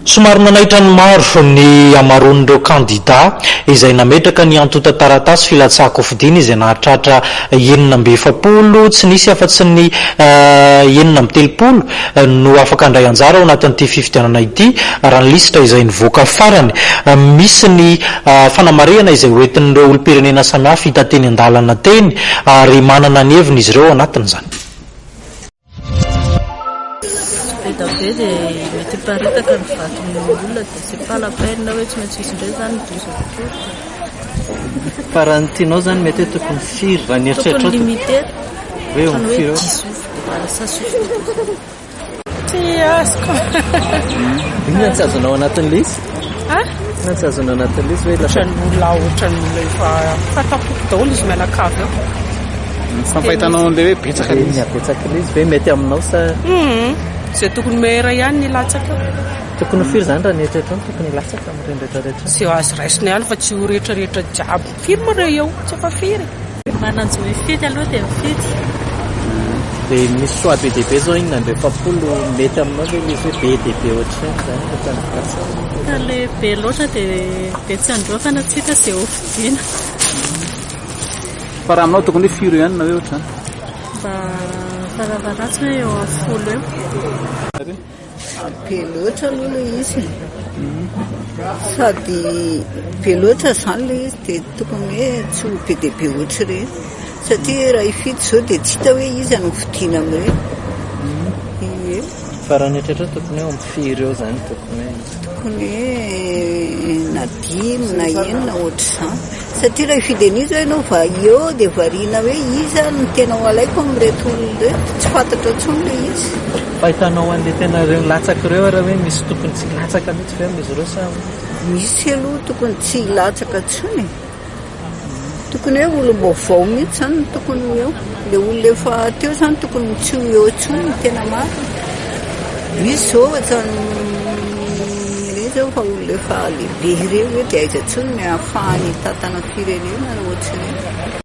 Somary nanaitra ny maro ny hamaroan'ireo kandidà izay nametraka ny antontan-taratasy filatsahan-kofidina izay nahatratra 46, tsy nisy afa-tsy ny 36 no afaka handray anjara ao anatin'ity fifidianana ity raha ny lisitra izay nivoaka farany. Misy ny fanamarihana izay hoentin'ireo olom-pirenena samihafa hita teny an-dalana teny ary manana ny heviny izy ireo ao anatin'izany. Be da be dia mety hiparitaka ny vaton'ny olona dia c'est pas la peine hoe tsy maintsy hisy indray izany ny deuxième tour. Fa raha ny tianao izany mety hoe tokony firy raha ny eritreritrao Tokony limité hoe eo amin'ny hoe firy eo? 10 dia ça suffit. Tsy azoko. Inona no tsy azonao anatin'ilay izy? Ah? Inona no tsy azonao anatin'ilay izy hoe lasa Ohatran'ny olona ohatran'ny olona efa fatapoko daholo izy mianakavy eo. Fampahitanao an'ilay hoe betsaka ilay izy. Habetsaka ilay izy ve mety aminao sa? Hum, izay tokony meilleur ihany ny hilatsaka eo. Tokony ho firy izany raha ny eritreritrao no tokony hilatsaka amin'ireny rehetra rehetra ireny? Izay azo raisina ihany fa tsy ho rehetra rehetra jiaby. Firy moa ireo eo? Tsy efa firy e. Manan-jo hifidy aloha dia mifidy. Dia misy choix be dia be zao 46 mety aminao ve ilay izy hoe be dia be ohatr'izany izany rehefa milatsaka? Ka le be loatra dia dia tsy androakana tsy hita izay hofidiana. Fa raha aminao tokony hoe firy eo ihany na hoe ohatr'izany? Mba farafaharatsiny hoe eo amin'ny folo eo. Be loatra aloha ilay izy e. Sady be loatra izany ilay izy dia tokony hoe tsy ho be dia be ohatr'ireny. Satria raha hifidy izao dia tsy hita hoe iza no hofidiana amin'ireny. Ie. Fa raha ny eritreritrao tokony hoe eo amin'ny firy eo izany tokony hoe. Tokony hoe na dimy na enina ohatr'izany. Satria raha hifidy an'iza ianao va eo dia variana hoe iza no tena ho alaiko amin'ireto olona ireto, tsy fantatra intsony ilay izy. Fahitanao an'ilay tena ireo nilatsaka ireo ary hoe misy tokony tsy hilatsaka mihitsy ve amin'izy ireo sa ahoana? Misy aloha tokony tsy hilatsaka intsony e. Tokony hoe olom-baovao mihitsy izany no tokony ho eo. Ilay olona efa teo izany tokony tsy ho eo intsony no tena marina. Misy izao ohatran'ny ireny izao fa olona efa lehibe ireny hoe dia aiza intsony ny ahafahany hitantana firenena raha ohatr'ireny.